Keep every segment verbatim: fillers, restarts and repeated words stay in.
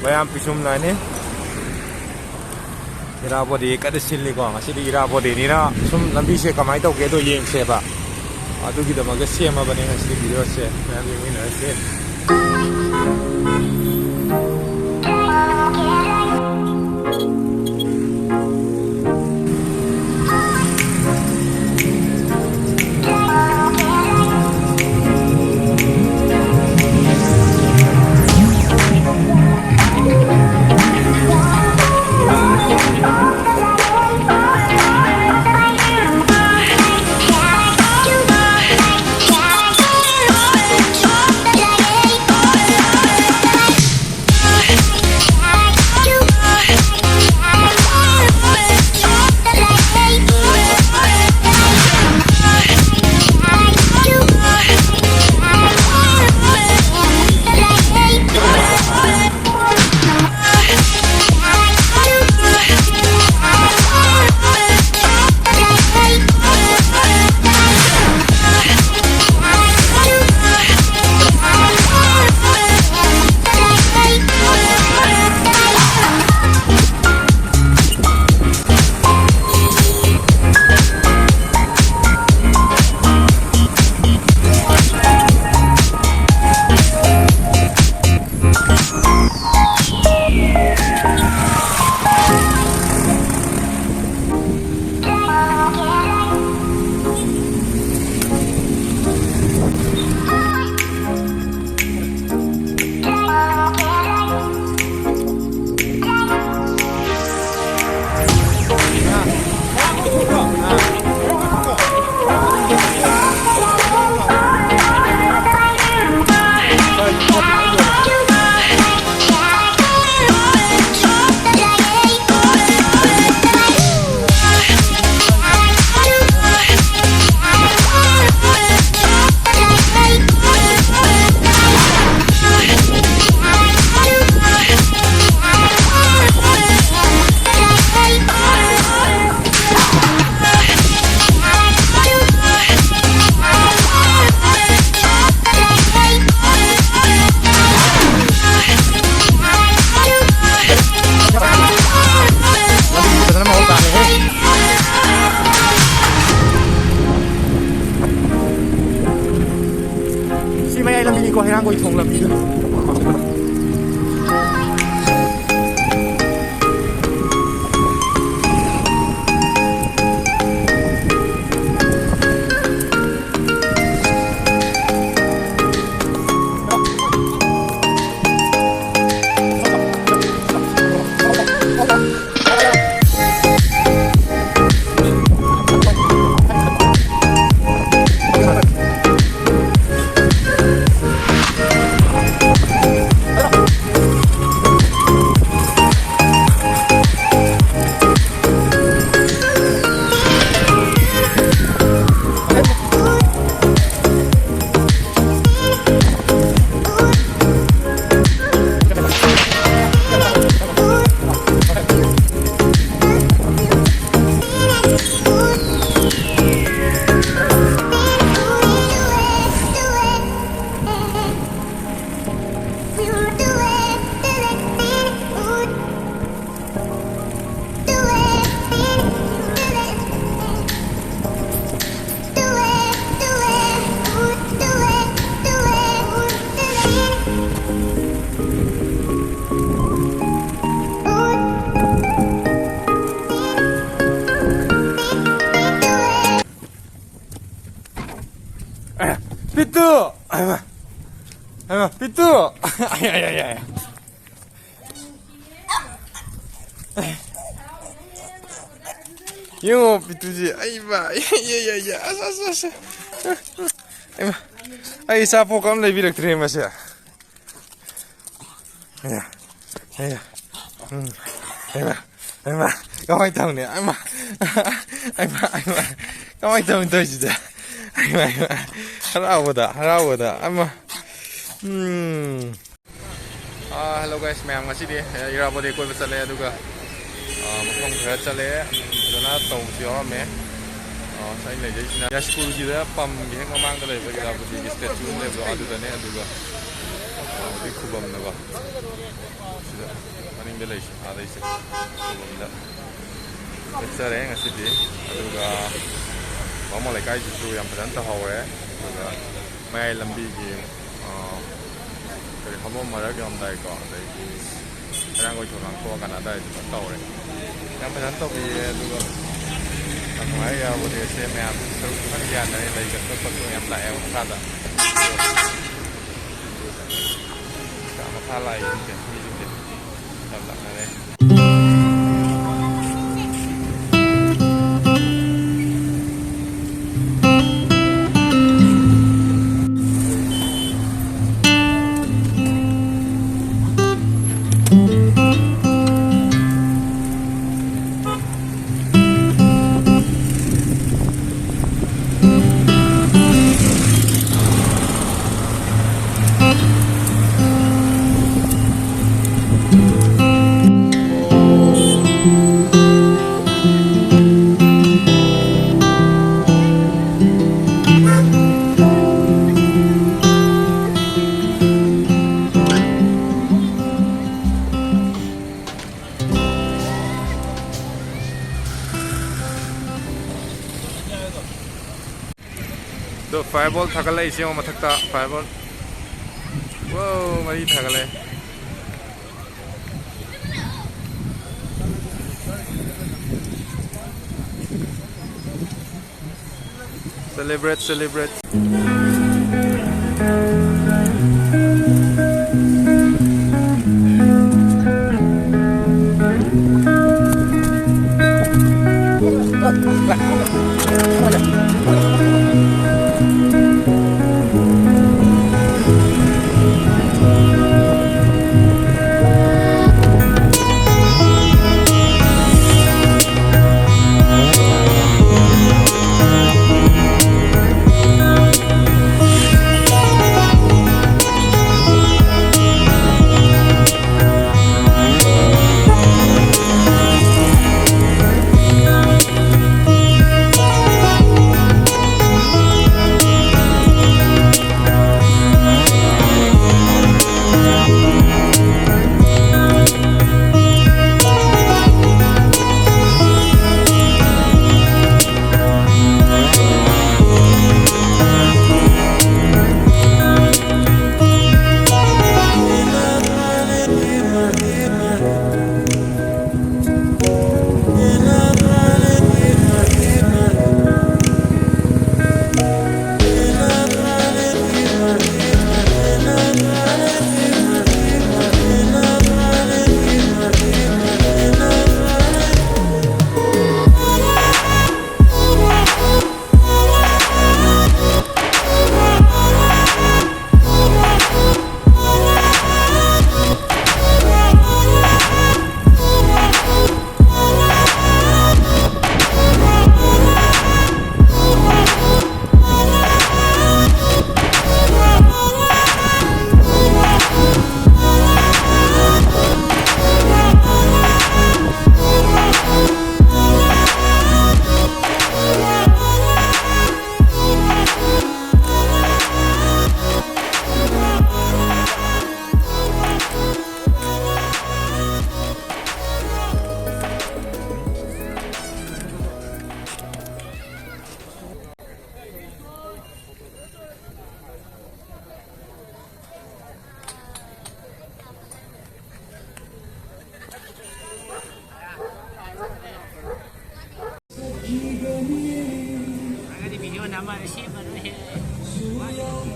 ꯃꯌꯥꯝ ꯄꯤꯁꯨꯝ ꯅꯥꯏꯅꯤ꯫ ꯏꯔꯥꯕꯣꯗꯤ ꯀꯟꯅ ꯁꯤꯜꯂꯤꯀꯣ꯫ ꯉꯁꯤꯗꯤ ꯏꯔꯥꯕꯣꯗꯤꯅꯤꯅ ꯁꯨꯝ ꯂꯝꯕꯤꯁꯦ ꯀꯃꯥꯏꯅ ꯇꯧꯒꯦꯗꯣ ꯌꯦꯡꯁꯦꯕ꯫ ꯑꯗꯨꯒꯤꯗꯃꯛꯇ ꯁꯦꯝꯃꯕꯅꯦ ꯉꯁꯤꯗꯤ ꯚꯤꯗꯤꯑꯣꯁꯦ꯫ ꯃꯌꯥꯝ ꯌꯦꯡꯃꯤꯟꯅꯔꯁꯦ꯫ ꯅꯤꯀꯣ ꯍꯩꯔꯥꯡꯒꯣꯏ ꯊꯣꯡ ꯂꯝꯕꯤꯗꯣ꯫ ꯄꯤꯇꯨ! ꯑꯩꯃ! ꯑꯩꯃ! ꯄꯤꯇꯨ! ꯑꯩ, ꯑꯩ, ꯑꯩ, ꯑꯩ꯫ ꯌꯦꯡꯉꯣ, ꯄꯤꯇꯨꯁꯤ꯫ ꯑꯩꯃ! ꯑꯩ, ꯑꯩ, ꯑꯩ, ꯑꯩ, ꯑꯁ, ꯑꯁ, ꯑꯁ꯫ ꯑꯩꯃ! ꯑꯩ ꯑꯆꯥꯄꯣꯠꯀ ꯑꯝ ꯂꯩꯕꯤꯔꯛꯇ꯭ꯔꯦ ꯃꯁꯦ꯫ ꯑꯌꯥ, ꯑꯌꯥ, ꯎꯝ, ꯑꯌꯥ, ꯑꯌꯥ, ꯀꯃꯥꯏꯅ ꯇꯧꯅꯤ? ꯑꯃ, ꯑꯌꯥ, ꯑꯌꯥ, ꯀꯃꯥꯏꯅ ꯇꯧꯅꯤ ꯇꯧꯔꯤꯁꯤꯗꯤ? ꯑꯌꯥ, ꯑꯌꯥ, ꯍꯔꯥꯎꯕꯗ, ꯍꯔꯥꯎꯕꯗ, ꯑꯃ, ꯎꯝ꯫ ꯑꯥ, hello guys, ꯃꯌꯥꯝ, ꯉꯁꯤꯗꯤ, ꯑꯦ, ꯏꯔꯥꯕꯣꯠ ꯀꯣꯏꯕ ꯆꯠꯂꯦ, ꯑꯗꯨꯒ, ꯑꯥ, ꯃꯐꯝ ꯈꯔ ꯆꯠꯂꯦ, ꯐꯖꯅ ꯇꯧꯕꯁꯨ ꯌꯥꯎꯔꯝꯃꯦ꯫ ꯑꯥ, ꯑꯩꯅ ꯂꯩꯖꯩꯁꯤꯅ ꯌꯥꯏꯁ꯭ꯀꯨꯜꯒꯤꯗ ꯄꯝꯒꯤ ꯍꯦꯛ ꯃꯃꯥꯡꯗ ꯂꯩꯕ ꯏꯔꯥꯕꯣꯠꯀꯤ statue ꯑꯃ ꯂꯩꯕꯗꯣ, ꯑꯗꯨꯗꯅꯦ, ꯑꯗꯨꯒ, ꯑꯥ, ꯍꯧꯖꯤꯛ ꯈꯨꯕꯝꯅꯀꯣ꯫ ꯁꯤꯗ ꯃꯅꯤꯡꯗ ꯂꯩꯁꯦ, ꯑꯥꯗ ꯂꯩꯁꯦ꯫ ꯈꯨꯕꯝꯗ ꯆꯠꯆꯔꯦ ꯉꯁꯤꯗꯤ꯫ ꯑꯗꯨꯒ ꯕꯥꯃꯣꯟ ꯂꯩꯀꯥꯏꯁꯤꯁꯨ ꯌꯥꯝ ꯐꯖꯅ ꯇꯧꯍꯧꯔꯦ꯫ ꯑꯗꯨꯒ ꯃꯌꯥꯏ ꯂꯝꯕꯤꯒꯤ ꯑꯥ, ꯀꯔꯤ, ꯍꯥꯕꯣꯝ ꯃꯔꯛ ꯌꯧꯔꯝꯗꯥꯏꯀꯣ, ꯑꯗꯩꯗꯤ ꯍꯩꯔꯥꯡꯒꯣꯏ ꯊꯣꯡ ꯂꯥꯟꯊꯣꯛꯑꯀꯥꯟꯗ ꯑꯗꯥꯏꯗꯨꯗ ꯇꯧꯔꯦ꯫ ꯌꯥꯝ ꯐꯖꯅ ꯇꯧꯕꯤꯌꯦ꯫ ꯑꯗꯨꯒ ꯌꯥꯝ ꯅꯨꯡꯉꯥꯏ ꯌꯥꯎꯕꯗꯤ꯫ ꯁꯦ ꯃꯌꯥꯝ ꯁꯔꯨꯛ ꯈꯔ ꯌꯥꯅꯔꯦ꯫ ꯂꯩ ꯀꯠꯄ ꯈꯣꯠꯄ ꯌꯥꯝ ꯂꯥꯛꯑꯦ ꯃꯈꯥꯗ꯫ ꯃꯈꯥ ꯂꯥꯛꯏꯁꯤꯡꯁꯦ, ꯃꯤꯁꯤꯡꯁꯦ ꯌꯥꯝ ꯂꯥꯛꯅꯔꯦ꯫ ꯑꯗꯣ fireball ꯊꯥꯒꯠꯂꯛꯏꯁꯦ ꯌꯦꯡꯉꯣ, ꯃꯊꯛꯇ fireball꯫ Wow, ꯃꯔꯤ ꯊꯥꯒꯠꯂꯛꯑꯦ꯫ Celebrate, celebrate.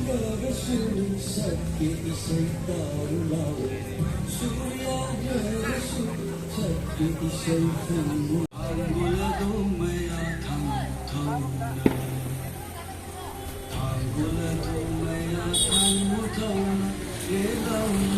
ꯁꯛꯀꯦ ꯏꯁꯩ ꯇꯥꯔꯨ ꯂꯥꯎ꯫ ꯁꯨꯔꯌꯥꯒꯁꯨ ꯁꯛꯀꯦ ꯏꯁꯩ ꯈꯪꯉꯨ꯫ ꯊꯥꯡꯒꯣꯜ ꯑꯗꯨꯝ ꯃꯌꯥ ꯊꯪ ꯊꯧꯅ꯫ ꯊꯥꯡꯒꯣꯜ ꯑꯗꯨꯝ ꯃꯌꯥ ꯊꯪ ꯊꯧꯅ꯫ ꯂꯦꯂꯥꯎ